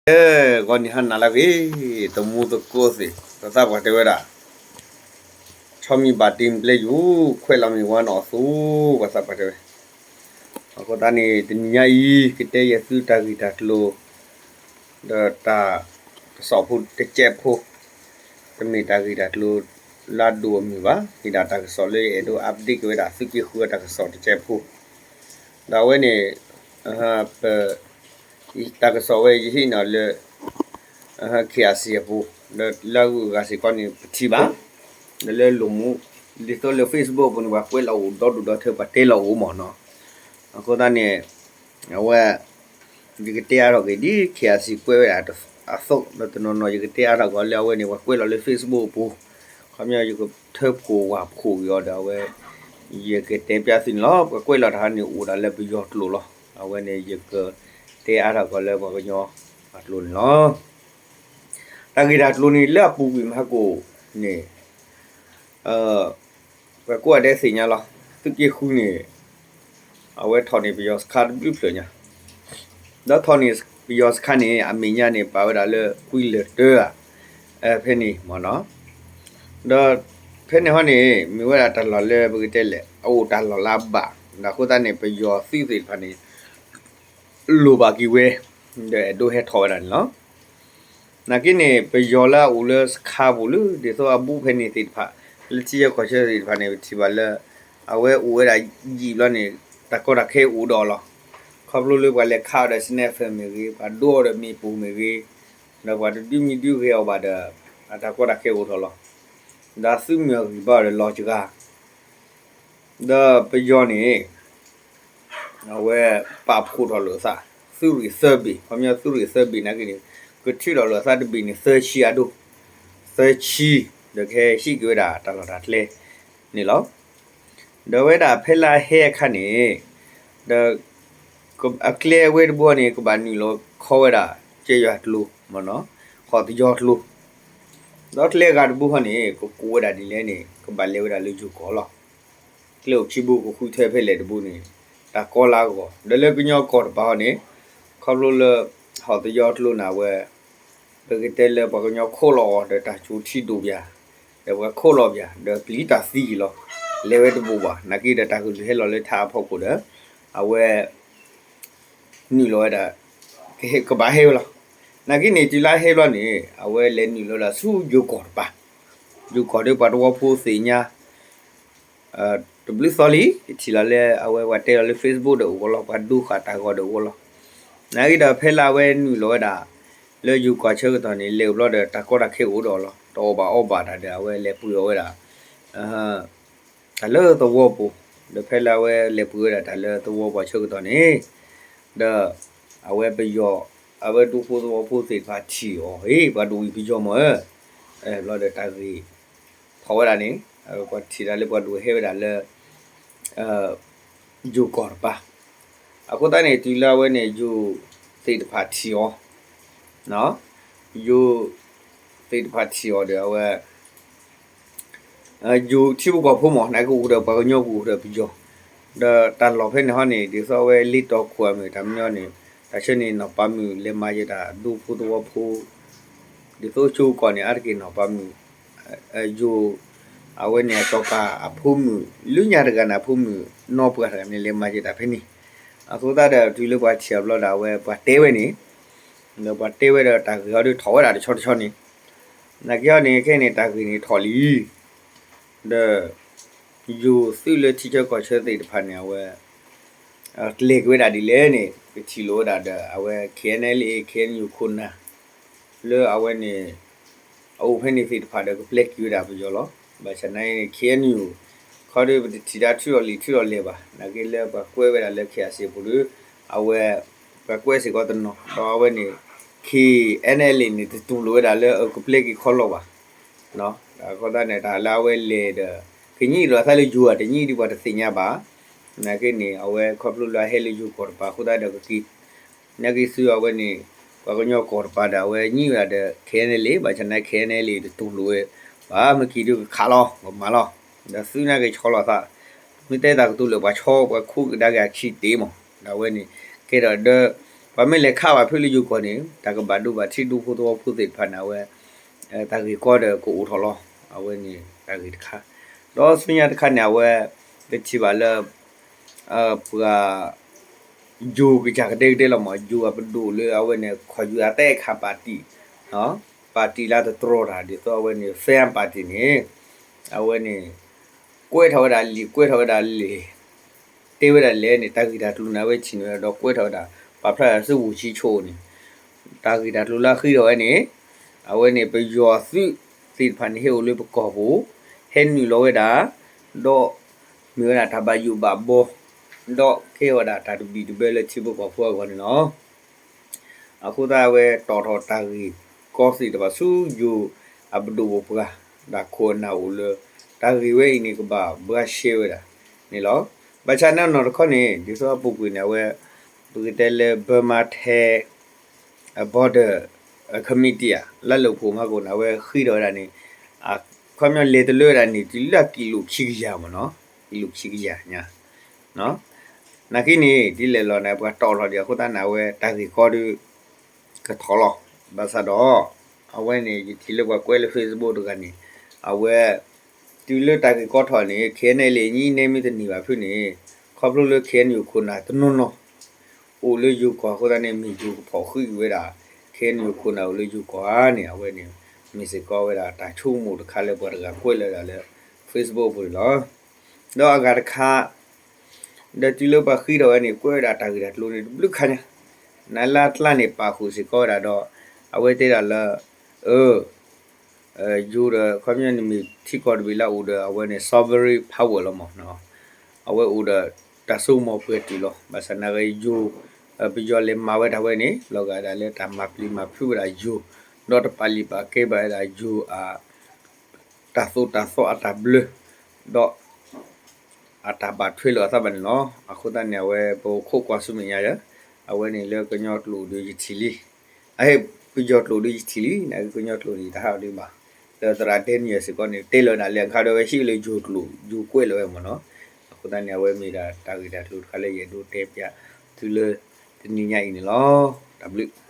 ဂီၤနံၤဟါနၤလၢအဂ့ၤ, သမူသကိးသ့ၣ်, ပသးပှၢ်တဲဝဲဒၣ် ဆီမံၤဘၣ်တ့ၢ်ပျဲယူၤ, ခွဲးလီၤမ့ၢ်ဝါနီၢ်အသိး, ပသးပှၢ်တဲဝဲ. အဃိသတးန့ၣ် တနံၤညါအံၤ ကတဲယဲၢ်သုတၢ်ဂ့ၢ်တၢ်ကျိၤ ဒီးတၢ်ကစီၣ်ဖိတကဲးဖိ, တမ့ၢ်တၢ်ဂ့ၢ်တၢ်ကျိၤလၢအဒိၣ်အမုၢ်ဘၣ်, မ့ၢ်ဒၣ်တၢ်ကစီၣ်လၢယအဲၣ်ဒိး update က့ၤဝဲဒၣ် သုးက့ဃုအတၢ်ကစီၣ်တကဲးဖိ, ဒီးအဝဲန့ၣ် ပ တၢ်ကစီၣ်ဝဲ ယဟ့ၣ်န့ၢ်အီၤလၢ KIC အပူၤ, ဒီးလၢအဂုၤအဂၤစ့ၢ်ကီးန့ၣ် ပထံၣ်ဘၣ်, ဒီးလၢလိၣ်မူ, ဒ်သိးလၢ Facebook အပူၤန့ၣ် ပှၤကွဲးလီၤအိၣ်ဒီဒူၣ်ဒီထၢ ပှၤတဲလီၤအိၣ်မ့ၢ်နီၤ. အဃိသတးန့ၣ် အဝဲ ယကတဲအါထီၣ်က့ၤဒ် KIC ကွဲးဝဲဒၣ်အသိး, ဒီးတနီၤနီၤယကတဲအါထီၣ်က့ၤအီၤလၢအဝဲန့ၣ် ပှၤကွဲးလီၤလၢ Facebook အပူၤ, ခီပညီယကထၢဖှိၣ်ဝၢ်ဖှိၣ်က့ၤအီၤဒီးအဝဲ ယကတဲပျၢ်သုန့ၣ်လီၤ. ပှၤကွဲးလီၤတၢ်န့ၣ်အိၣ်ဒၣ်လၢပယီၤကျိာ်လီၤ. အဝဲန့ၣ် ယကတဲအါထီၣ်က့ၤအီၤလၢပှၤကညီအကျိာ်န့ၣ်လီၤ. တၢ်ဂ့ၢ်တၢ်ကျိၤန့ၣ် လၢအပူၤကွံာ်မဟါကိၣ်န့ၣ် ပှၤကိးဂၤဒဲးသ့ၣ်ညါလီၤ. သုးက့ဃုန့ၣ် အဝဲထီၣ်န့ၢ်ပယီၤစခါတဘျုးဖျၢၣ်ညါ, ဒီးထီၣ်န့ၢ်ပယီၤစခါန့ၣ် အမဲာ်ညါန့ၣ် ပာ်ဝဲဒၣ်လၢကွံလၢၢ်တၢဧါ, ဖဲန့ၣ်မ့ၢ်နီၤ. ဒီးဖဲန့ၣ်ဟီန့ၣ် မ့ၢ်ဝဲဒၣ်တၢ်လီၢ်လၢပကတဲလဲၣ် အအိၣ်တၢ်လီၢ်လၢအဘၣ်, ဒီးအဃိသတးန့ၣ် ပယီၤသုးသ့ၣ်တဖၣ်န့ၣ် လိၣ်ဘၣ်က့ၤဝဲ, ဒီးအဲၣ်ဒိးဟဲထီၣ်ဝဲဒၣ်န့ၣ်လီၤ. နာ်က့န့ၣ် ပယီၤလၢအအိၣ်လၢစခါပူၤလၢ ဒ်သိးအဘူးဖဲန့ၣ်သ့ၣ်တဖၣ်, လၢထံဆၢကီၢ်ဆၢသ့ၣ်တဖၣ်န့ၣ် ပထံၣ်ဘၣ်လၢ အဝဲအိၣ်ဝဲဒၣ်ယံာ်ဘျီန့ၣ် တၢ်ကီတၢ်ခဲအိၣ်ဒီးလီၤ. ခီဖျိလၢပှၤလဲၤခးအီၤဒီး sniper မ့ၢ်ဂ့ၤ, ပှၤဒိအီၤဒီးမ့ၣ်ပိၢ်မ့ၢ်ဂ့ၤ, ဒီးပှၤတဒုးမံဒုးဂဲၤအီၤဘၣ်ဒီး အတၢ်ကီတၢ်ခဲအိၣ်ထီၣ်လီၤ. ဒီးသုးမုၢ်အဂံၢ်ဘါအီၤဒီးလီၤစှၤ ဒီးပယီၤန့ၣ် အဝဲပာ်ဖှိၣ်ထီၣ်လိာ်အသး သုးရ့ၣ်သၢဘ့ၣ်, ခီပညီသုးရ့ၣ်သၢဘ့ၣ်နာ်က့န့ၣ် ကထုးထီၣ်လိာ်အသးတဘ့ၣ်န့ၣ် သၢဆံအဒိၣ်, သၢဆံ, ဒီးကဟဲဟံးက့ၤဝဲဒၣ်တၢ်လီၢ်တၢ်ကျဲန့ၣ်လီၤ. ဒီးဝဲဒၣ်ဖဲလၢအဟဲအခါန့ၣ် ဒီး အကျဲအဝဲတဘိန့ၣ် ကဘၣ်နုာ်လီၤခီဝဲဒၣ် ကဲယွၤကျိၤမ့ၢ်နီၤ, ဟီၣ်သယီၤကျိၤ, ဒီးကျဲဂၤတဘိဃီန့ၣ် ကကိးဝဲဒၣ်ဒ်လဲၣ်န့ၣ် ကဘၣ်လဲၤဝဲဒၣ်လၢယိၤကီၢ်လီၤ. ကျဲအိၣ်ခံဘိကဃုထၢဖဲလဲၣ်တဘိန့ၣ် တၢ်ကီလၢအဂီၢ်, ဒီးလၢကညီကီၢ်တပၤဃီန့ၣ် ခီဖျိလၢ ဟီၣ်သယီၤကျိၤန့ၣ် အဝဲ ပကတဲလၢပှၤကညီခိးလီၤအီၤဒီးတၢ်ကၠိထံဒိၣ်ပၠး, ဒီးပှၤခိးလီၤပၠး ဒီးပျံၤတၢ်သံလီၤ, လဲၤဝဲတဘိဘၣ်, နာ်က့ဒီးတၢ်ကလုၢ်ဟဲလီၤလၢထးအဖီခိၣ်ဒီး အဝဲ နုာ်လီၤဝဲဒၣ် ကဘၣ်ဟဲဝဲလီၤ. နာ်က့န့ၣ် တုၤလၢဟဲဘျီန့ၣ် အဝဲလဲၤနုာ်လီၤဝဲဒၣ်ဆူယိၤကီၢ်တပၤ, ယိၤကီၢ်ဒီးပှၤသဝီဖိသ့ၣ်ညါ တဘျုးသီလံ ယထံၣ်လီၤလၢအဝဲပှၤတဲလီၤလၢ Facebook ဒီးအိၣ်ဝဲလီၤ, ပှၤဒိဃာ်တၢ်ဂီၤဒီးအိၣ်ဝဲလီၤ. နာ်က့ဒီးဖဲလၢအဝဲနုာ်လီၤဝဲဒၣ် လၢယိၤကီၢ်ဆၢကတီၢ်န့ၣ် လဲၤဘျီဒီးတၢ်ကီတၢ်ခဲအိၣ်ဒီးလီၤ, တအီၣ်ဘၣ်အီဘၣ်တၢ်ဒီး အဝဲလဲၤပှ့ၤအီၤဝဲဒၣ် တၢ်လၢသဝီပူၤ, ဒီးဖဲလၢအဝဲလဲၤပှ့ၤဝဲဒၣ်တၢ်လၢသဝီပှၤဆၢကတီၢ်န့ၣ် ဒီး အဝဲပယီၤ အဝဲဒူဖိသဝီဖိသ့ၣ်တဖၣ်ထံၣ်အီၤ ဟ့ၣ် ပှၤဒိၣ်ဝံၤပယီၤမးဧၢ, ဘျီဒီးတၢ်ဂ့ၢ် ထီၣ်ဝဲဒၣ်န့ၣ် ပှၤထံၣ်တၢ်လၢပှၤဒိၣ်ဟဲဝဲဒၣ်လၢ ယိၤကီၢ်တပၤ, အဃိသတးန့ၣ် တုၤလၢအဝဲန့ၣ် ယိၤသ့ၣ်တဖၣ်ထံၣ်အီၤ ယိၤသ့ၣ်တဖၣ်ထံၣ်အီၤဒီး အဝဲ ယိၤထံဖိကီၢ်ဖိမး နာ်က့ကအိၣ်ဒီးပှၤကညီကအိၣ်ဒီးပယီၤ, ဒီးတၢ်လီၢ်ဖဲန့ၣ်ဟီန့ၣ် ဒ်သိးအဝဲလ့တီခိၣ်အမုၢ်တၢ်မနုၤန့ၣ် တၢ်ဆၢန့ၣ်နီၢ်ပၤမုၣ်လဲၤမၤယဲဒၣ်ဒူဖိသဝီဖိ, ဒ်သိးကၠိကီၢ်န့ၣ် အါတက့ၢ်နီၢ်ပၤမုၣ် ယိၤ အဝဲန့ၣ်အစီၤပၤအဖိမုၣ် လၢညါတဂၤန့ၣ် အဖိမုၣ်နီၢ်ပှၢ်တဂၤန့ၣ် လဲၤမၤယဲဒၣ်ဖဲန့ၣ်, အဃိသတးဒီးတုၤလၢပှၤထံၣ်အီၤဘျီဒီး အဝဲပှၤတဲဝဲန့ၣ် ဒီးပှၤတဲဝဲဒီးတၢ်ဂ့ၢ်ဟီဒီးထီၣ်ဝဲဒၣ်တဆီတဆီန့ၣ်, နာ်က့ဟီန့ၣ် ခဲအံၤန့ၣ် တၢ်ဂ့ၢ်န့ၣ်ထီၣ်လံ ဒီး ယိၤသုးလၢထံဆၢကီၢ်ဆၢသ့ၣ်တဖၣ်န့ၣ် အဝဲ ကျဲၤက့ၤဝဲဒၣ်ဒ်လဲၣ်န့ၣ် ပထံၣ်လိာ်ဝဲဒၣ်ဒီး အဝဲ KNLA KNU ခိၣ်နၢ် လၢအဝဲန့ၣ် အအိၣ်ဖဲန့ၣ်သ့ၣ်တဖၣ်ဒီး ကပျဲက့ၤဝဲဒၣ်ပယီၤလီၤ. ဘၣ်ဆၣ်နာ်က့န့ၣ် KNU ခီဒီးပတထံၣ်တၢ်ထုးထီၣ်လံာ်ထုးထီၣ်လဲၢ်ဘၣ်. နာ်က့လၢပှၤကွဲးဝဲဒၣ်လၢ KIC အပူၤဒီး အဝဲ ပှၤကွဲးစ့ၢ်ကီးတနီၤ ဒီးအဝဲန့ၣ် KNLA န့ၣ် တတူၢ်လိာ်ဝဲဒၣ်လၢအကပျဲက့ၤခီလီၤဘၣ်. အဃိသတးန့ၣ် တၢ်လၢအဝဲလဲၤဒီး ကညံးလိာ်သးလၢယိၤဧါ တညံးဒံးပှၤတသ့ၣ်ညါဘၣ်. နာ်က့န့ၣ် အဝဲခီဖျိလၢအဟဲလၢယိၤကီၢ်တပၤအဃိသတးဒီးကက့ၤ နာ်က့ဆူအဝဲန့ၣ် ပှၤကညီကီၢ်တပၤဒီး အဝဲညံးဝဲဒၣ်ဒီး KNLA ဘၣ်ဆၣ်နာ် KNLA တတူၢ်လိာ်ဝဲဘၣ် မ့ၢ်က့ၤဒုးကခးလီၤ ကမၤလီၤ ဒီးသုးနာ်က့ၤဆီလီၤသး မ့ၢ်တဲတၢ်ကတိၤလၢပှၤဆီ ပှၤခိးကဒါက့ၤအခံတ့ၢ်မး ဒီးအဝဲန့ၣ် ကဲထီၣ်ဒီး ပှၤမ့ၢ်လဲၤခးဘၣ်ဖုးလၢယိၤကီၢ်န့ၣ် တၢ်ကဘၣ်ဒိဘၣ်ထံးဒူဖိသဝီဖိသ့ၣ်တဖၣ်န့ၣ် အဝဲ တၢ်ဂ့ၢ်ကီဒီးကအိၣ်ထီၣ်လီၤ. အဝဲန့ၣ်တၢ်ဂ့ၢ်တခါ, ဒီးဆူညါတခါန့ၣ် အဝဲ ပထံၣ်ဘၣ်လၢ ပှၤ ယိၤကစၢ်ကဒဲကဒဲလီၤမး, ယိၤအပဒိၣ်လၢအဝဲန့ၣ် ခီၣ်ယုၢ်အတဲအခါပၣ်တံၣ်, ပၣ်တံၣ်လၢတတြီတၢ် ဒ်သိးအဝဲန့ၣ် FANG ပၣ်တံၣ်န့ၣ် အဝဲန့ၣ် ကွဲးထီၣ်ဝဲဒၣ်လံာ် ကွဲးထီၣ်ဝဲဒၣ်လံာ် တဲဝဲဒၣ်လဲၣ်န့ၣ် တၢ်ဂ့ၢ်တၢ်ကျိၤန့ၣ် အဝဲထံၣ်န့ၢ်ဝဲဒီးကွဲးထီၣ်ဝဲဒၣ် ပာ်ဖျါထီၣ်ဆူဝူၤဆံဆိန့ၣ် တၢ်ဂ့ၢ်တၢ်ကျိၤလၢအဃ့ထီၣ်ဝဲန့ၣ် အဝဲန့ၣ်ပယီၤသုးသ့ၣ်တဖၣ်န့ၣ် ဟဲအိၣ်လၢပကီၢ်ပူၤ ဟဲနုာ်လီၤဝဲဒၣ် ဒီး မ့ၢ်ဝဲဒၣ်တၢ်ဘၣ်ယိၣ်ဘၣ်ဘီ ဒီးကဲဝဲဒၣ်တၢ်တဘံၣ်တဘၢလၢထံဖိကီၢ်ဖိအဂီၢ်န့ၣ်လီၤ. အဃိသတးအဝဲတီၣ်ထီၣ်တၢ်ဂ့ၢ်ကီသ့ၣ်တဖၣ်ဆူယိၤ အပဒိၣ်ပပှၢ် တၢ်ခိၣ်အနၢ်အိၣ်လၢ တၢ်ဂ့ၢ်ဝဲအံၤန့ၣ် ကဘၣ်ဘှါရှဲဝဲဒၣ်န့ၣ်လီၤ. ဘၣ်ဆၣ်န့ၣ်နီၢ်တခီန့ၣ် ဒ်သိးအပူၤကွံာ်န့ၣ် အဝဲ ပကတဲလၢ Burma Thai Border Committee ဧါ လၢလၢပှိၤမၤကိၣ်န့ၣ် အဝဲဃ့ထီၣ်ဝဲဒၣ်န့ၣ် အခီပညီလဲၤတလၢဝဲဒၣ်န့ၣ် တုၤလၢကံလိၣ်ခံကယၤမ့ၢ်နီၤ, ကံလိၣ်ခံကယၤညါ နာ်က့န့ၣ် ဒ်လဲၣ်လီၤန့ၣ် ပှၤတီၣ်ထီၣ်ဒံးအဃိသတးန့ၣ် အဝဲတၢ်ဂ့ၢ်ကီဒီး ကထီၣ်လီၤ. ဘၣ်ဆၣ်ဒီး အဝဲန့ၣ် ယထံၣ်လၢပှၤကွဲးလၢ Facebook တဂၤန့ၣ် အဝဲ တုၤလၢတၢ်ဂ့ၢ်ကီထီၣ်န့ၣ် KNLA အညိနဲမ့ၢ်တန့ၢ်ဘၣ်ဖုးန့ၣ် ခီဖျိလၢ KNU ခိၣ်နၢ်တနီၤနီၤ အိၣ်လၢယိၤကီၢ်အဃိသတးန့ၣ် မ့ၢ်ယိၤကဖီၣ်ဃံးက့ၤဝဲဒၣ် KNU ခိၣ်နၢ်အိၣ်လၢယိၤကီၢ်ဧါန့ၣ် အဝဲန့ၣ် မ့ၢ်စ့ၢ်ကီးဝဲဒၣ်တၢ်ဆိကမိၣ်တခါလၢပှၤတဂၤကွဲးလၢဒၣ်လၢ Facebook ပူၤန့ၣ်လီၤ. ဒီးအဂၤတခါ ဒီးတုၤလၢပှၤဃ့ထီၣ်ဝဲန့ၣ် ကွဲးဝဲဒၣ်တၢ်ဂ့ၢ်တၢ်ကျိၤန့ၣ် တဘျုးခါညါ နလၢအကျါန့ၣ် ပာ်ဃုာ်စ့ၢ်ကီးဝဲဒၣ်ဒီး အဝဲတဲဒၣ်လၢ အ ယိၤဒီး ခီပညီန့ၣ်မ့ၢ်ထံကီၢ်တဘ့ၣ်လၢအအိၣ်ဒီးအဝဲန့ၣ် sovereign power လီၤမး, အဝဲအိၣ်ဒီးတၢ်စိကမီၤပှဲၤတုာ်လီၤ. ဘၣ်ဆၣ်နာ်က့ယိၤ ပယီၤလဲၤမၤဝဲဒၣ်ဝဲန့ၣ် လီၤဂာ်ဒၣ်လၢတၢ်မၤပျံၤမၤဖုးဝဲဒၣ်ယိၤ ဒီးတပာ်လုၢ်ပာ်ကဲဘၣ်ဝဲဒၣ်ယိၤအ တၢ်သိၣ်တၢ်သီအတၢ်ဘျၢ ဒီး အတၢ်ဘၣ်ထွဲလိာ်အသးဘၣ်န့ၣ်လီၤ. အဃိသတးန့ၣ် အဝဲပခိးကွၢ်ဆူမဲာ်ညါယၤ အဝဲန့ၣ်လၢကညီကျိာ်ဒီးယထံၣ်လံ, အဟ့ၣ် ပယီၤကျိာ်ဒီးယထံၣ်လံ နာ်က့ကညီကျိာ်န့ၣ် ယတဟးဒံးဘၣ်, ဒီးသရၣ် Daniel စ့ၢ်ကီးန့ၣ် တဲလီၤဝဲဒၣ်လၢအခါဒီးအဝဲဟံးလၢယိၤကျိာ် ယိၤကွဲးလီၤဝဲမ့ၢ်နီၤ. အဃိသတးန့ၣ် အဝဲမ့ၢ်ဒၣ်တၢ်ဂ့ၢ်တၢ်ကျိၤတခါလၢယအဲၣ်ဒိးတဲပျး တုၤလၢတနံၤညါအံၤန့ၣ်လီၤ. တၢ်ဘျုး